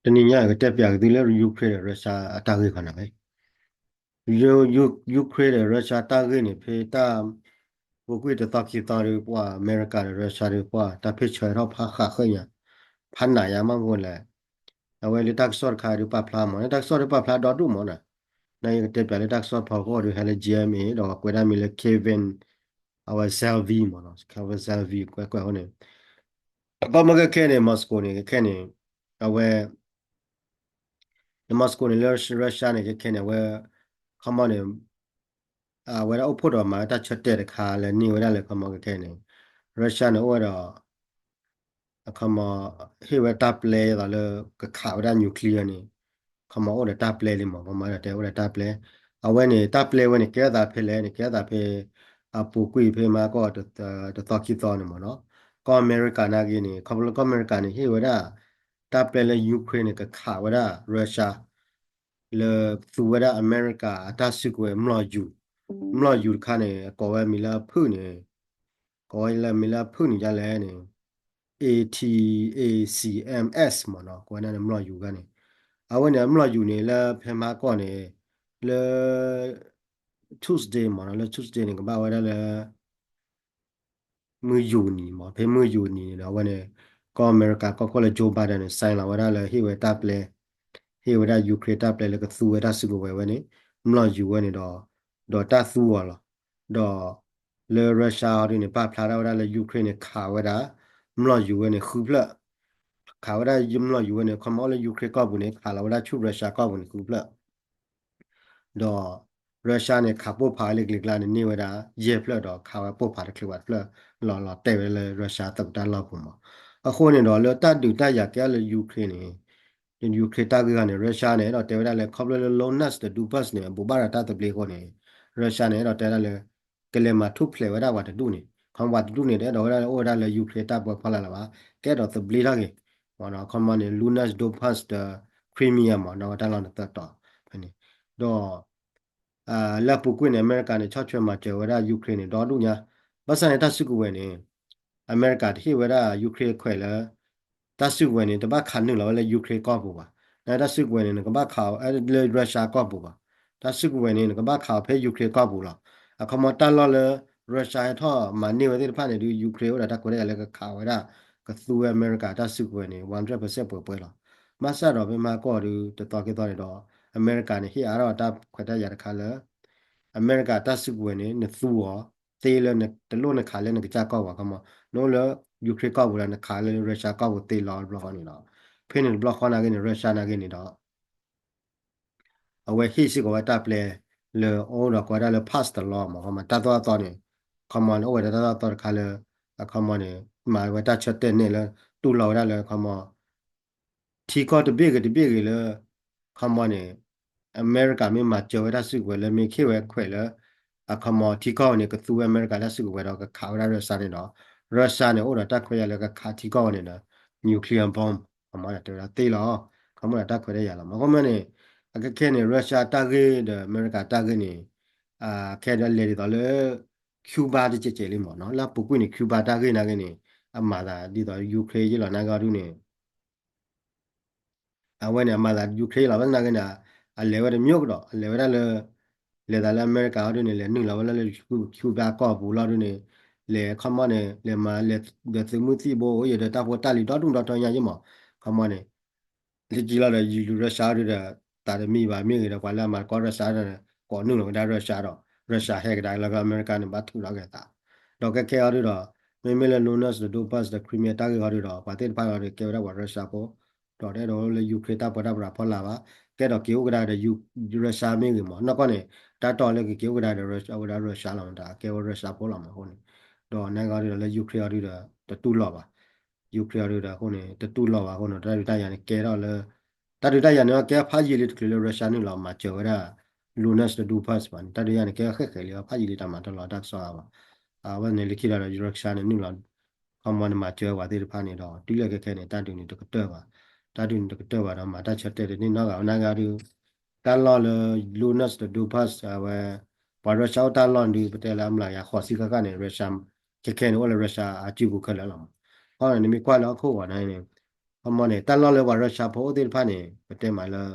တနံၤညါကတဲပၠးက့ၤသုလၢ Ukraine ဒီး Russia အတၢ်ဂ့ၢ်ခီန့ၣ်, Ukraine ဒီး Russia တၢ်ဂ့ၢ်န့ၣ် ဖဲတၢ် ပူၤကွံာ်တသီခံသီဒီး ပှၤအမဲရကၤဒီး Russia ဒီး ပှၤတၢ်ဖ့ၣ်ဆၢထီၣ်ဖးဃးဃၢညါ, ဖးနးယါမးမ့ၢ်လဲၣ်. အဝဲလၢတၢ်ကစီၣ်တခါဒီးပာ်ဖျါမး, လၢတၢ်ကစီၣ်ဒီးပာ်ဖျါဒီဒူၣ်မးနီၤ. နကတဲပၠးလၢတၢ်ကစီၣ်ဖီခိၣ်ဒီး ဟဲလၢ G M A ဒီးကွဲးဒၣ်မံၤလၢ Kevin အဝဲ Salvi မးနီၤ, Kevin Salvi ကွဲးကွဲးအဃိန့ၣ်, အခီမီကဲခဲန့ၣ် Moscow န့ၣ် ခဲခဲန့ၣ်, အဝဲ လၢ Moscow န့ၣ် လၢ Russia န့ၣ် ခဲခဲန့ၣ် အဝဲ ခီမီန့ၣ် အဝဲဒၣ်အိၣ်ဖှိၣ်ဒီးမၤဝဲတၢ်ဆၢတဲာ်တခါလၢန့ၢ်ဝဲဒၣ်လၢခီမီကဲခဲန့ၣ်, Russia န့ၣ် အိၣ်ဝဲဒီး အခီမီ ဟ့ၣ်ဝဲတၢ်ပျဲသိးလၢ ကခးဝဲဒၣ် nuclear န့ၣ်, ခီမီအိၣ်ဒီးတၢ်ပျဲလံမး, ခီမီဒီးတဲအိၣ်ဒီးတၢ်ပျဲ, အဝဲန့ၣ် တၢ်ပျဲဝဲန့ၣ် ကဲထီၣ်သးဖဲလဲၣ်န့ၣ် ကဲထီၣ်သးဖဲ အပူၤကွံာ်ဖဲမဟါကီၢ် တသီခံသီန့ၣ်မးနီၤ, ကီၢ်အမဲရကၤနာ်က့န့ၣ် ခီဖျိလၢကီၢ်အမဲရကၤန့ၣ် ဟ့ၣ်ဝဲဒၣ် တၢ်ပျဲလၢ Ukraine န့ၣ် ကခးဝဲဒၣ် Russia လၢသူဝဲဒၣ်အမဲရကၤအတၢ်စုကဝဲၤ မျိာ်ယူၤ, မျိာ်ယူၤတခါန့ၣ် အကိးဝဲမံၤလၢအဖုၣ်န့ၣ်, ကိးဝဲလၢမံၤလၢအဖုၣ်န့ၣ်ဒ်လဲၣ်န့ၣ်, A T A C M S မးနီၤ, ကိးဝဲဒၣ်န့ၣ် မျိာ်ယူၤခါန့ၣ်, အဝဲန့ၣ် အမျိာ်ယူၤန့ၣ် လၢဖဲမဟါကီၢ်န့ၣ် လၢ Tuesday မးနီၤ, လၢ Tuesday န့ၣ် ကဘၣ်ဝဲဒၣ်လၢ မုၢ်ယူၤနံၤမး, ဖဲမုၢ်ယူၤနံၤန့ၣ်ဒီး အဝဲန့ၣ် ကီၢ်အမဲရကၤကီၢ်ခိၣ်လၢ Joe Biden န့ၣ် sign လီၤဝဲဒၣ်လၢဟ့ၣ်ဝဲတၢ်ပျဲ, ဟ့ၣ်ဝဲဒၣ် Ukraine တၢ်ပျဲလၢကသူဝဲတၢ်စုကဝဲၤဝဲန့ၣ်, မျိာ်ယူၤဝဲန့ၣ်ဒီး, ဒီးတၢ်သူအီၤလီၤ. ဒီးလၢ Russia အီၤဒ်န့ၣ် ပာ်ဖျါထီၣ်ဝဲဒၣ်လၢ Ukraine န့ၣ် ခးဝဲဒၣ် မျိာ်ယူၤဝဲန့ၣ်ဃုဖျၢၣ်, ခးဝဲဒၣ်မျိာ်ယူၤဝဲန့ၣ် ခီမီအိၣ်လၢ Ukraine ကီၢ်ပူၤန့ၣ် ခးလီၤဝဲဒၣ်ဆူ Russia ကီၢ်ပူၤန့ၣ်ဃုဖျၢၣ် ဒီး Russia န့ၣ် ခးပိၢ်ဖးဝဲလၢကလံၤကျါန့ၣ် န့ၢ်ဝဲဒၣ် ယဲၢ်ဖျၢၣ်ဒီး ခးဝဲပိၢ်ဖးတချုးဘၣ်တဖျၢၣ် လီၤလီၤတဲာ်ဝဲလၢ Russia သုးတၢ်လီၢ်ပူၤမး. အဃိန့ၣ်ဒီး လၢတၢ်ဒုးတၢ်ယၤကဲထီၣ်လၢ Ukraine န့ၣ်, Ukraine တၢ်ဂ့ၢ်ဂၤန့ၣ် Russia န့ၣ် အဲၣ်ဒိးတဲဝဲဒၣ်လၢ ခီဖျိလၢ Luhansk ဒီး Donbas န့ၣ် ဘူးဘၣ်ဒီးတၢ်သဘျ့အဃိန့ၣ်, Russia န့ၣ် အဲၣ်ဒိးတဲဒၣ်လၢ ကလဲၤမၤထူၣ်ဖျဲးဝဲဒၣ်ပှၤတဒူၣ်န့ၣ်, ခီမီပှၤတဒူၣ်န့ၣ် တအဲၣ်ဒိးဝဲဒၣ်လၢအိၣ်ဝဲဒၣ်လၢ Ukraine တၢ်ပၢဖီလာ်လၢၤဘၣ်, ကအဲၣ်ဒိးသဘျ့ထီၣ်က့ၤ, ခီမီန့ၣ် Luhansk, Donbas ဒီး Crimea မး ဒီးဝဲတၢ်လီၢ်န့ၣ်သၢတီၤဖဲန့ၣ်, ဒီး လၢအပူၤကွံာ်န့ၣ် အမဲရကၤန့ၣ် ဆီၣ်ထွဲမၤစၢၤဝဲဒၣ် Ukraine န့ၣ် ဒီဒူၣ်ညါ, ဘၣ်ဆၣ်န့ၣ် တၢ်စုကဝဲၤန့ၣ် အမဲရကၤတဟ့ၣ်ဝဲဒၣ် Ukraine ခွဲးလၢ တၢ်စုကဝဲၤန့ၣ် တဘၣ်ခးနုာ်လီၤဝဲလၢ Ukraine ကီၢ်ပူၤဘၣ်, နတၢ်စုကဝဲၤန့ၣ် နကဘၣ်ခးအီၤလၢ Russia ကီၢ်ပူၤဘၣ်, တၢ်စုကဝဲၤန့ၣ် နကဘၣ်ခးအီၤဖဲ Ukraine ကီၢ်ပူၤလီၤ. အခီမီတၢ်လီၢ်လၢ Russia ဟဲထီၣ်မၤန့ၢ်ဝဲသ့ၣ်တဖၣ်န့ၣ်ဒုး Ukraine အိၣ်ဒီးတၢ်ခွဲးတၢ်ယာ်လၢကခးဝဲဒၣ် ကသူဝဲအမဲရကၤတၢ်စုကဝဲၤန့ၣ် one hundred percent ပှဲၤပှဲၤလီၤ. ဘၣ်ဆၣ်ဒီးဖဲမဟါကီၢ်ဒုး တသီခံသီန့ၣ်ဒီး အမဲရကၤန့ၣ် ဟ့ၣ်အါထီၣ်တၢ်ခွဲးတၢ်ယာ်တခါလၢ အမဲရကၤတၢ်စုကဝဲၤန့ၣ် နသူအီၤသ့လၢ တလိၣ်နခးလၢနကစၢ်ကီၢ်ပူၤ ခီမီ, နအိၣ်လၢ Ukraine ကီၢ်ပူၤဒီး နခးလၢ Russia ကီၢ်ပူၤသ့လီၤတဘျီဃီန့ၣ်လီၤ. ဖဲန့ၣ်တဘျီဃီနာ်က့န့ၣ် Russia နာ်က့န့ၣ်ဒီး အဝဲဟ့ၣ်စ့ၢ်ကီးဝဲတၢ်ပျဲလၢအိၣ်ဒီးကိးဝဲဒၣ်လၢ pass the law မး ခီမီ တၢ်သိၣ်တၢ်သီန့ၣ်, ခီမီန့ၣ် အိၣ်ဝဲဒၣ်တၢ်သိၣ်တၢ်သီတခါလၢ အခီမီန့ၣ် မၤဝဲတၢ်ဆၢတဲာ်နဲၣ်လၢ တူၢ်လိာ်ဝဲဒၣ်လၢ ခီမီ ထံကီၢ်တဘ့ၣ်ဂ့ၤတဘ့ၣ်ဂ့ၤလၢ ခီမီန့ၣ် အမဲရကၤမ့ၢ်မၤစၢၤဝဲတၢ်စုကဝဲၤလၢမ့ၢ်ခ့ၣ်ဝဲခွဲးလၢ အခီမီထံကီၢ်ဝဲန့ၣ် ကသူဝဲအမဲရကၤတၢ်စုကဝဲၤဒီးကခးဝဲဒၣ် Russia န့ၣ်ဒီး Russia န့ၣ် အိၣ်ဒီးတၢ်ခွဲးတၢ်ယာ်လၢကခးထံကီၢ်ဝဲန့ၣ်ဒီး nuclear bomb ခီမီတဲဝဲဒၣ်သ့လီၤ. ခီမီဒီးတၢ်ခွဲးတၢ်ယာ်လီၤမး ခီမီန့ၣ် အခဲခဲန့ၣ် Russia တၢ်ဂ့ၢ်ဒီးအမဲရကၤတၢ်ဂ့ၢ်န့ၣ် ခဲဒီးလဲၤဒ်သိးလၢ Cuba တကဲးကဲးလံမးနီၤ လၢအပူၤကွံာ်န့ၣ် Cuba တၢ်ဂ့ၢ်နာ်က့န့ၣ် အမၤသးဒ်သိး Ukraine ယ့ၢ်လီၤနာ်က့အီၤဒုန့ၣ် အဝဲန့ၣ် အမၤသး Ukraine လီၤ ဘၣ်ဆၣ်သနာ်က့န့ၣ် အလဲၤဝဲတမျိးကဒီး အလဲၤဝဲဒၣ်လၢ လဲၤသးလၢအမဲရကၤအီၤဒုန့ၣ် လဲၤနုာ်လီၤဝဲဒၣ်လၢ Cuba ကီၢ်ပူၤလီၤဒုန့ၣ် လဲၤခီမီန့ၣ် လဲၤမၤလဲၤဒီးသုးမုၢ်သံၣ်ဘိအိၣ်ယဲဒီးတၢ်ဖိတၢ်လံၤဒီဒူၣ်ဒီထၢညါယ့ၢ်မး ခီမီန့ၣ် လၢကံလီၤဒီး Russia အီၤဒုဒီး သးတမံဘၣ်မ့ၢ်ဂ့ၤဒီး ပှၤလၢအမၤသကိး Russia ဒီး ကိးနုာ်လီၤဝဲဒၣ် Russia ဒီး Russia ဟဲကဒါလၢအမဲရကၤန့ၣ် ဘၣ်ထုးထီၣ်က့ၤသး ဒီးခဲခဲအီၤဒုဒီး မ့မ့ၢ်လၢ Luhansk ဒီး Donbas ဒီး Crimea တၢ်ဂ့ၢ်အီၤဒုဒီး ပှၤသ့ၣ်တဖၣ်အီၤဒု ကဲဝဲဒၣ်ပှၤ Russia ဖိ ဒီးတအဲၣ်ဒိးလၢ Ukraine တၢ်ပၢတၢ်ပြးဖီလာ်ဘၣ် ကဲဒီးက့ၤအိၣ်ကဒါဒီး Russia မ့ၢ်ဂ့ၤမး နီၢ်ကီၢ်န့ၣ် တၢ်တီၢ်လၢကက့ၤအိၣ်ကဒါဒီး Russia ဝဲဒၣ် Russia လီၤမး တၢ်ကဲဝဲ Russia ဖိလီၤမးအဃိန့ၣ် ဒီးနာ်က့အီၤဒုဒီးလၢ Ukraine အီၤဒုဒီး တတူၢ်လိာ်ဘၣ် Ukraine အီၤဒုဒီးအဃိန့ၣ် တတူၢ်လိာ်ဘၣ်အဃိန့ၣ် တၢ်ဒုးတၢ်ယၤန့ၣ်ကဲထီၣ်လၢ တၢ်ဒုးတၢ်ယၤန့ၣ်ကဲဖးယံာ်လံတချုးလၢ Russia နုာ်လီၤမၤစၢၤဝဲဒၣ် Luhansk ဒီး Donbas ဘၣ်န့ၣ် တၢ်ဒုးယၤန့ၣ်ကဲဃဲးဃဲးလံ ဖးယံာ်လံတၢ်မၤတလီၤတၢ်ကစီၣ်ဘၣ် အဝဲန့ၣ်လၢခံဒီး Russia န့ၣ် နုာ်လီၤ ခီမီန့ၣ်မၤစၢၤပှၤသ့ၣ်တဖၣ်န့ၣ်ဒီး တုၤလၢခဲခဲန့ၣ် တၢ်ဒုးန့ၣ်တကတၢၢ်ဘၣ် တၢ်ဒုးန့ၣ်တကတၢၢ်ဘၣ်ဒီး မၤတၢ်ဆၢတဲာ်တန့ၢ်နီတဂၤ နာ်က့အီၤဒု တၢ်လီၢ်လၢ Luhansk ဒီး Donbas အဝဲ ပှၤ Russia အိၣ်တၢ်လီၢ်ဒု ပတဲလၢအမျးကယၤဃိးဆံဃၣ်ဃၣ်န့ၣ် Russia ခဲခဲန့ၣ် အိၣ်လၢ Russia အစုပူၤခဲလၢာ်လီၤမး ခီန့ၣ် နမ့ၢ်ကွၢ်လၢဟီၣ်ခိၣ်ဂီၤန့ၣ် ခီမီန့ၣ် တၢ်လီၢ်လၢပှၤ Russia ဖိအိၣ်သ့ၣ်တဖၣ်န့ၣ် ပတဲမးလၢ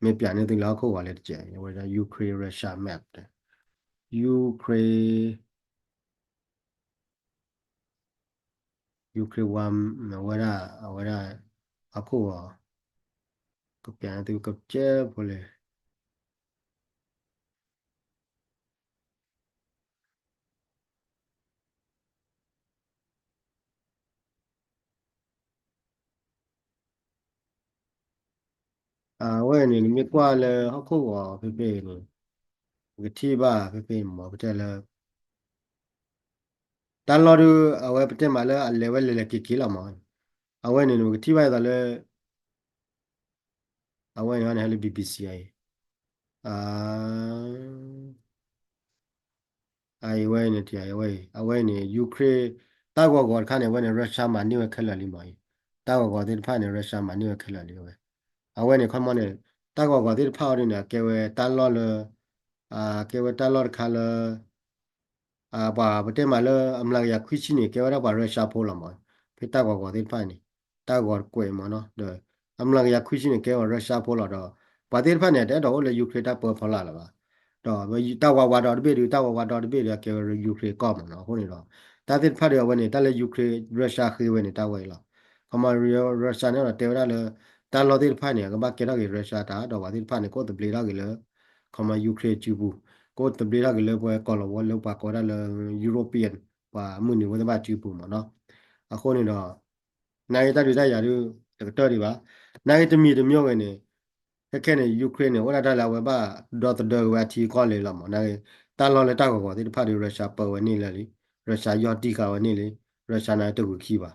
မ့ၢ်ပျးန့ၢ်သုလၢဟီၣ်ခိၣ်ဂီၤလၢတကဲး အဝဲဒၣ် Ukraine Russia map တဲ Ukraine Ukraine ဝါ အဝဲဒၣ် အဝဲဒၣ် ဟီၣ်ခိၣ်ဂီၤ ကပျးန့ၢ်သုကကဲဖိလဲၣ် အဝဲန့ၣ် နမ့ၢ်ကွၢ်လၢဟီၣ်ခိၣ်ဂီၤဖဲဖဲအံၤန့ၣ် ပကထံၣ်ဘၣ်ဖဲဖဲအံၤမ့ၢ် ပတဲလၢ တၢ်လီၢ်ဒုး အဝဲပတဲမးလၢအလဲၤဝဲလဲၤလဲၤက့ၤက့ၤလီၤမး, အဝဲန့ၣ် ပကထံၣ်ဘၣ်ဒ်သိးလၢ အဝဲန့ၣ်ဟဲလၢ BBC အံၤ အအံၤဝဲန့ၣ် အဝဲအံၤ အဝဲန့ၣ် Ukraine တၢ်ဂီၤဂီၤတခါန့ၣ် အဝဲန့ၣ် Russia မၤန့ၢ်ဝဲခဲလၢာ်လံမးအံၤ, တၢ်ဂီၤဂီၤသ့ၣ်တဖၣ်န့ၣ် Russia မၤန့ၢ်ဝဲခဲလၢာ်လံဝဲ, အဝဲန့ၣ် ခီမီန့ၣ် တၢ်ဂီၤဂီၤသ့ၣ်တဖၣ်အီၤဒ်န့ၣ် အကဲဝဲတၢ်လီၢ်လၢ အကဲဝဲတၢ်လီၢ်တခါလၢ ပှၤပတဲမးလၢအမျးကယၤခွံဆံန့ၣ် ကဲဝဲဒၣ်ပှၤ Russia ဖိလီၤမး, ဖဲတၢ်ဂီၤဂီၤသ့ၣ်တဖၣ်န့ၣ် တၢ်ဂီၤတကွဲးမးနီၤ ဒီး အမျးကယၤခွံဆံန့ၣ် ကဲဝဲ Russia ဖိလီၤဒီး ပှၤသ့ၣ်တဖၣ်န့ၣ် တအဲၣ်ဒိးအိၣ်လၢ Ukraine တၢ်ပၢဖီလာ်လၢၤဘၣ်, ဒီးတၢ်ဝါဝါဒီတဘ့ၣ်ဒုး တၢ်ဝါဝါဒီတဘ့ၣ်ဒီး အကဲဝဲ Ukraine ကီၢ်မးနီၤ, အဃိန့ၣ်ဒီး တၢ်သ့ၣ်တဖၣ်ဒီးအဝဲန့ၣ် တၢ်လၢ Ukraine Russia ဃ့ဝဲန့ၣ် တၢ်ဝဲအံၤလီၤ, ခီမီ Russia န့ၣ်ဒီးတဲဝဲဒၣ်လၢ တၢ်လီၢ်သ့ၣ်တဖၣ်န့ၣ် အကဘၣ်ကဲထီၣ်က့ၤ Russia တၢ် ဒီးပှၤသ့ၣ်တဖၣ်န့ၣ် ကအိၣ်သဘျ့ထီၣ်က့ၤလၢ ခီမီ Ukraine စုပူၤ, ကအိၣ်သဘျ့ထီၣ်က့ၤလၢပှၤကီၢ်လီၤဝီလၢပှၤကိးဒၣ်လၢ European ပှၤမုၢ်နံၤဖိသ့ၣ်တဖၣ်စုပူၤမးနီၤ, အဃိန့ၣ်ဒီး နာ်က့တၢ်ဒုးတၢ်ယၤဒုး တကတၢၢ်ဒံးဘၣ်, နာ်က့တမံၤတမံၤဂ့ၤန့ၣ် ခဲခဲန့ၣ် Ukraine န့ၣ် အိၣ်ဒၣ်တၢ်လၢအဝဲဘၣ်ဒီသဒၢက့ၤဝဲအထံအကီၢ်လံလီၤမး, နာ်က့ တၢ်လီၢ်လၢတၢ်ဂီၤဂီၤသ့ၣ်တဖၣ်ဒုး Russia ပၢဝဲန့ၢ်လၢာ်လံ, Russia ယီၢ်တံၢ်ဃာ်ဝဲန့ၢ်လံ, Russia နာ်က့တဂုာ်ခံဘၣ်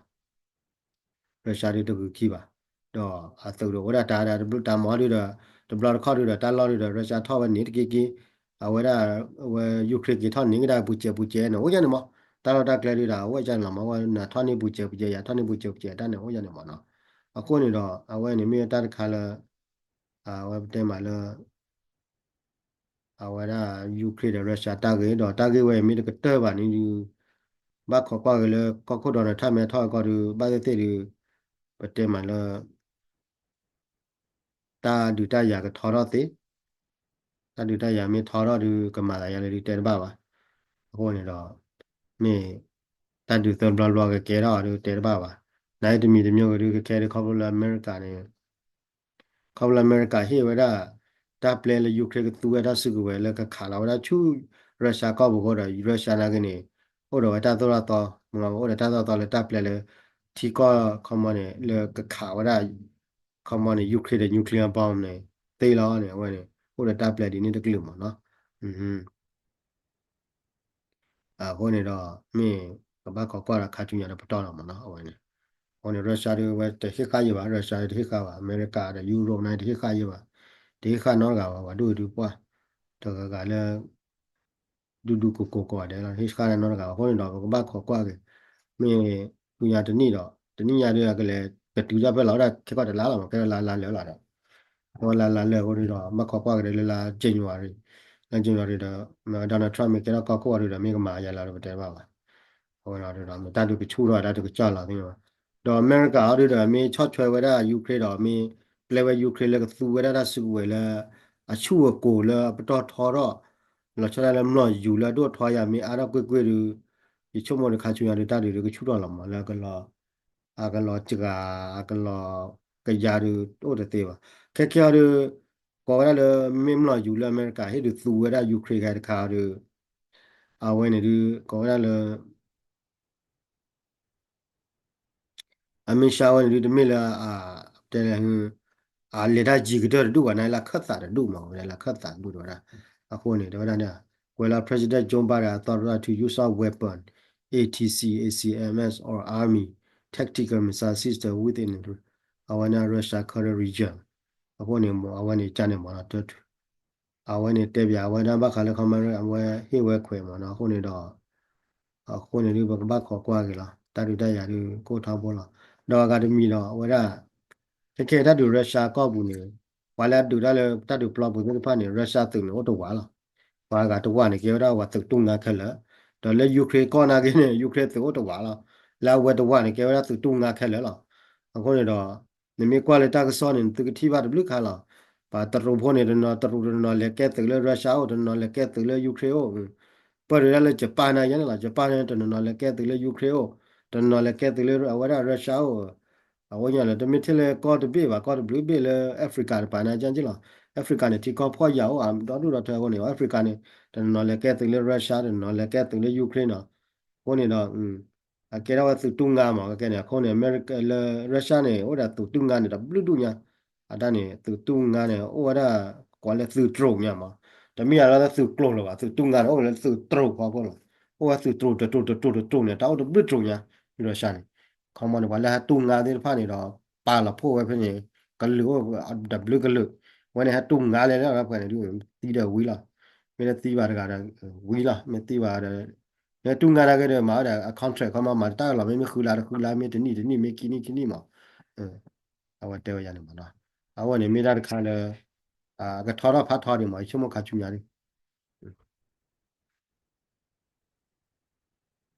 Russia ဒုးတဂုာ်ခံဘၣ်, ဒီးအသုးဒီးအိၣ်ဒၣ်တၢ်ဒၣ်တဘျုးတၢ်မၤဒုးဒီး တဘျီတခီၣ်ဒုးဒီး တၢ်လီၢ်ဒုးဒီး Russia ထီၣ်ဝဲန့ၣ်တက့ၢ်က့ၢ်, အဝဲဒၣ် ဝဲ Ukraine က့ၤထီၣ်န့ၢ်ကဒါပူၤစဲးပူၤစဲးန့ၣ် အိၣ်ယါန့ၣ်မး, တၢ်လီၢ်တၢ်ကျဲဒုးဒီး အဝဲကန့ၣ်လီၤမး, ဝဲနထီၣ်န့ၢ်ပူၤစဲးပူၤစဲး ယၤထီၣ်န့ၢ်ပူၤစဲးပူၤစဲး တၢ်န့ၣ်အိၣ်ယါန့ၣ်မးနီၤ, အဃိန့ၣ်ဒီး အဝဲန့ၣ်မ့ၢ်တၢ်တခါလၢ အဝဲပတဲမးလၢ အဝဲဒၣ် Ukraine ဒီး Russia တၢ်ဂ့ၢ်ဒီး တၢ်ဂ့ၢ်ဝဲအံၤမ့ၢ်တကတၢၢ်ဘၣ်န့ၣ်ဒုး ဘၣ်ခိးကွၢ်က့ၤလၢကီၢ်ခိၣ် Donald Trump မ့ၢ်ထီၣ်ကီၢ်ဒုး ဘၣ်သ့ၣ်သ့ၣ်ဒုး ပတဲမးလၢ တၢ်ဒုးတၢ်ယၤကထီထီၣ်သ့, တၢ်ဒုးတၢ်ယၤမ့ၢ်ထီထီၣ်ဒုး ကမၤသးယါလၢဒုးတဲတဘၣ်ဘၣ်, အဃိန့ၣ်ဒီး မ့ၢ်တၢ်ဒုးသၢဘျီဘျီကကဲထီၣ်ဒုးတဲတဘၣ်ဘၣ်, နာ်က့တမံၤတမံၤဂ့ၤဒုး ကကဲဒုးခီဖျိလၢအမဲရကၤန့ၣ် ခီဖျိလၢအမဲရကၤ ဟ့ၣ်ဝဲဒၣ် တၢ်ပျဲလၢ Ukraine ကသူဝဲတၢ်စုကဝဲၤလၢကခးလီၤဝဲဒၣ်ဆူ Russia ကီၢ်ပူၤအဃိဒီး Russia နာ်က့န့ၣ် အိၣ်ဒီးဝဲတၢ်သိၣ်တၢ်သီ, အိၣ်ဒီးတၢ်သိၣ်တၢ်သီလၢတၢ်ပျဲလၢ ထံကီၢ်ခီမီန့ၣ် လၢကခးဝဲဒၣ် ခီမီန့ၣ် Ukraine ဒီး nuclear bomb န့ၣ် သ့လီၤန့ၣ် အဝဲန့ၣ် အိၣ်ဒီးတၢ်ပျဲဒ်န့ၣ်တကလုာ်မးနီၤ. အဃိန့ၣ်ဒီး မ့ၢ်ကဘၣ်ခိးကွၢ်ဒီးခါဆူညါဒီးပတီၢ်လီၤမးနီၤ အဝဲန့ၣ်. အဃိန့ၣ် Russia ဒုးဝဲတဟ့ၣ်ဃာ်ယံၤဘၣ်, Russia ဒုးတဟ့ၣ်ဃာ်ဘၣ်, အမဲရကၤဒီး Europe န့ၣ်တဟ့ၣ်ဃာ်ယံၤဘၣ်, တဟ့ၣ်ဃာ်နီတဂၤဘၣ်, ပှၤဒိၣ်ဒုးပှၢ် တဂၤဂၤလၢ ဒူဒူကိးကိးကိးဂၤဒဲးလီၤ, တဟ့ၣ်ဃာ်နီတဂၤဘၣ်. အဃိန့ၣ်ဒီး ပကဘၣ်ခိးကွၢ်က့ၤ, မ့ၢ်ဆူညါတနံၣ်ဒီး တနံၣ်ညါဒုး အကလဲၤကတုၤဒၣ်ဖဲလီၤ, ဝဲဒၣ်ခဲကီၢ်တလါလီၤမး, ကဲလၢလါလါလၢာ်လီၤဒီး အဝဲလါလါလၢာ်အဃိန့ၣ်ဒီး ဘၣ်ခိးကွၢ်က့ၤဒီးလၢလါ January, လါ January ဒီး Donald Trump မ့ၢ်ကဲထီၣ်ကီၢ်ခိၣ်အီၤဒုးဒီး မ့ၢ်ကမၤယါလၢအီၤဒီးပတဲတဘၣ်ဘၣ်. အဃိဒီး မ့ၢ်တၢ်ဒုးကဆူၣ်ထီၣ် တၢ်ဒုးကစၢ်လီၤသ့ၣ်ညါဘၣ်. ဒီးအမဲရကၤအီၤဒုးဒီး မ့ၢ်ဆီၣ်ထွဲဝဲဒၣ် Ukraine ဒီး မ့ၢ်ပျဲဝဲ Ukraine လၢကသူဝဲဒၣ်တၢ်စုကဝဲၤလၢ အဆူၣ်အကိၤလၢအပတီၢ်ထီထီၣ် လီၤဆီဒၣ်လၢမျိာ်ယူၤလၢအဒိၣ်ထီယၤမ့ၢ်အါထီၣ်ကွ့ၢ်ကွ့ၢ်ဒုး ယဆိကမိၣ်ဒီးခါဆူညါဒုး တၢ်ဒုးဒုးကဆူၣ်ထီၣ်လီၤမး လၢကလီၤ အကလီၤစှၤ အကလီၤကယၤဒုးအိၣ်တသ့ဘၣ်. ခဲခဲအံၤဒုး ကိးဝဲဒၣ်လၢမ့ၢ်မျိာ်ယူၤလၢအမဲရကၤဟ့ၣ်ဒုးသူဝဲဒၣ် Ukraine ခဲတခါအံၤဒုး အဝဲန့ၣ်ဒုး ကိးဝဲဒၣ်လၢ အမ့ၢ်ဆှၢဝဲန့ၣ်ဒုး တမ့ၢ်လၢ တဲလဲၣ် အလဲၤတၢ်ယံၤကတၢၢ်တဒူၣ်ဘၣ် န့ၣ်လၢခၢၣ်သးတဒူၣ်မး ဝဲဒၣ်လၢခၢၣ်သးတဒူၣ်တဝဲဒၣ်. အဃိန့ၣ် တဲဝဲဒၣ်န့ၣ် ကွဲးလၢ President Joe Biden authority to use of weapon, A T C, A C M S or army tactical missile system within အဝဲန့ၣ် Russia current region. အဃိန့ၣ် အဝဲန့ၣ်ကန့ၣ်မး တၢ် အဝဲန့ၣ်တဲပၠးဝဲဒၣ်ဘၣ်ဃးလၢ ခီမီ အဝဲဟ့ၣ်ဝဲခွဲးမးနီၤ. အဃိန့ၣ်ဒီး အဃိန့ၣ်ဒုး ပကဘၣ်ခိးကွၢ်က့ၤလီၤ. တၢ်ဒုးတၢ်ယၤဒုး ကအိၣ်ထီဘိလီၤ. ဒီးအဂၤတမံၤဒီး အဝဲဒၣ် ခဲခဲတၢ်ဒုး Russia ကီၢ်ပူၤန့ၣ် ပှၤလၢအဒုးတၢ်လၢတၢ်ဒုးပျီပူၤသ့ၣ်တဖၣ်န့ၣ် Russia သုးန့ၣ်အိၣ်တဝးလီၤ. ပှၤဂၤတဝးန့ၣ် ကဲဝဲဒၣ်ပှၤသုးတူၢ်နါခဲလၢာ်, ဒီးလၢ Ukraine ကီၢ်နာ်က့န့ၣ် Ukraine သုးအိၣ်တဝးလီၤ. လၢအဝဲတဝၢန့ၣ် ကဲဝဲဒၣ်သုးတူၢ်ငါခဲလၢာ်လီၤ. အဃိန့ၣ်ဒီး နမ့ၢ်ကွၢ်လၢတၢ်ကစီၣ်န့ၣ် နသုကထံၣ်ဘၣ်တဘျုးခါလီၤ. ပှၤတရူးဖိန့ၣ် တနီၤတရူးတနီၤလဲၤကဲသုးလၢ Russia အိၣ်, တနီၤလဲၤကဲသုးလၢ Ukraine အိၣ်, ပၢၢ်ဒၣ်လၢ Japan န့ၣ်ယဲန့ၣ်လီၤ. Japan န့ၣ် တနီၤနီၤလဲၤကဲသုးလၢ Ukraine အိၣ်, တနီၤလဲၤကဲသုးလၢအဝဲဒၣ် Russia အိၣ် အဝဲညါလၢ တမ့ၢ်ထဲလၢကီၢ်တဘ့ၣ်ဘၣ်, ကီၢ်တဘျုးဘ့ၣ်လၢ Africa တပၤန့ၣ်ကၠၢ်ကၠၢ်လီၤ. Africa န့ၣ် ထံကီၢ်ဖှီၣ်ယာ်အိၣ် အဒီဒူၣ်ဒီထၢအဃိန့ၣ် Africa န့ၣ် တနီၤနီၤလဲၤကဲသုးလၢ Russia, တနီၤနီၤလဲၤကဲသုးလၢ Ukraine နီၤ. အဃိန့ၣ်ဒီး အကဲထီၣ်ဝဲသုးတူၢ်ငါမး ကကဲန့ၣ် အဃိန့ၣ် America လၢ Russia န့ၣ် အိၣ်ဒီးသုးတူၢ်ငါန့ၣ် တဘျုးဒူၣ်ညါ, အတၢ်န့ၣ် သုးတူၢ်ငါန့ၣ် အိၣ်ဝဲဒၣ် ကိးလၢသုးတြိာ်ညါမး, တမ့ၢ်အလီၤသုးကျိၤလၢၤဘၣ်, သုးတူၢ်ငါန့ၣ် အိၣ်လၢသုးတြိာ်ဖီခိၣ်လီၤ. အိၣ်ဝဲသုးတြိာ်တတြိာ်တတြိာ်တတြိာ်န့ၣ် တၢ်အိၣ်တဘျုးတြိာ်ညါ, Russia န့ၣ်, ခီမီန့ၣ် ပှၤလၢဟဲတူၢ်ငါသ့ၣ်တဖၣ်န့ၣ်ဒီး ပာ်လီၤဖှိၣ်ဝဲဖဲန့ၣ် ကလုာ်အိၣ်တဘျုးကလုာ်, ဝဲန့ၣ်ဟဲတူၢ်ငါလဲၣ်လၢပှဲၤန့ၣ်ဒုး သံဒီးဝံၤလီၤ, မ့ၢ်တသံဘၣ်တဂၤဒီး ဝံၤလီၤ, မ့ၢ်သံဘၣ်ဒီး မ့ၢ်တူၢ်ငါနာ်က့ဒီး မၤဝဲဒၣ်အ contract ခီမီ မၤတၢ်လီၤ, မ့မ့ၢ်ဃုလါတဃုလါ, မ့ၢ်တနံၣ်တနံၣ်, မ့ၢ်ခံနံၣ်ခံနံၣ်မး, အဝဲတဲဝဲယၤန့ၣ်မးနီၤ, အဝဲန့ၣ်မ့ၢ်တၢ်တခါလၢ အကထီထီၣ်ဖးထီဒံးမး, ယဆိကမိၣ်ခါဆူညါဒံး,